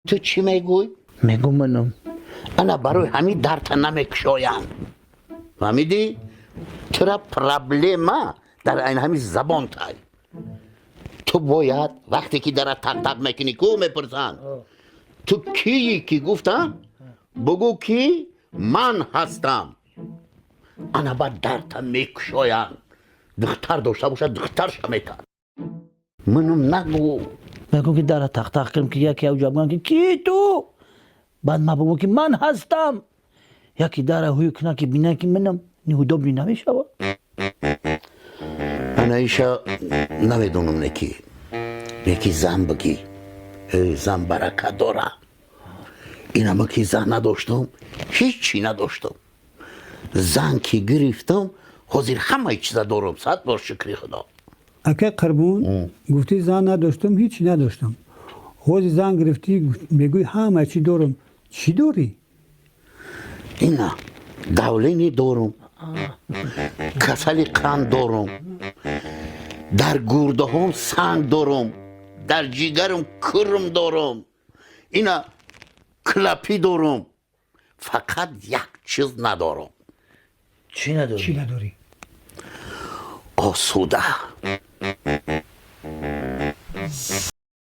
Ту чӣ мегӯй? Мегӯм, манам. Ана барои ҳамин дарта намекушоянд, фаҳмидӣ? Тура проблема дар айн ҳамин забон тай. Ту бояд вақте ки дара тақ-тақ мекунӣ ку, мепурсанд, ту кии, ки гуфтам, бугӯ, ки ман ҳастам. Ана баъд дарта мекушоянд. Духтар дошта бошад, духтарша метар. Манам нагӯ. Мегӯм, ки дара тақ-тақ кунам, ки яке авҷа бигӯям, ки ки ту, баъд ман бигӯм, ки ман ҳастам, яке дара ҳуй кунам, ки бинам, ки манам, неудобный намешавад? Ана иша намедонам. Неки зан бигӣ, зан баракат дора. Инама ки зан надоштам, ҳеччи надоштам. Зан ки гирифтам, ҳозир ҳамаи чиза дорам, сад бор шукри Худо. Акай Қурбон, гуфтӣ, зан надоштам, ҳечи надоштам. Ҳозир зан гирифтӣ, мегӯӣ, ҳама чӣ дорам. Чӣ дорӣ? Ина давление дорум, касали қанд дорум, дар гурдаҳом санг дорум, дар ҷигарам курм дорум, ина клапи дорум. Фақат як чиз надорум. Чӣ надорӣ? Чӣ надорӣ? Осуда.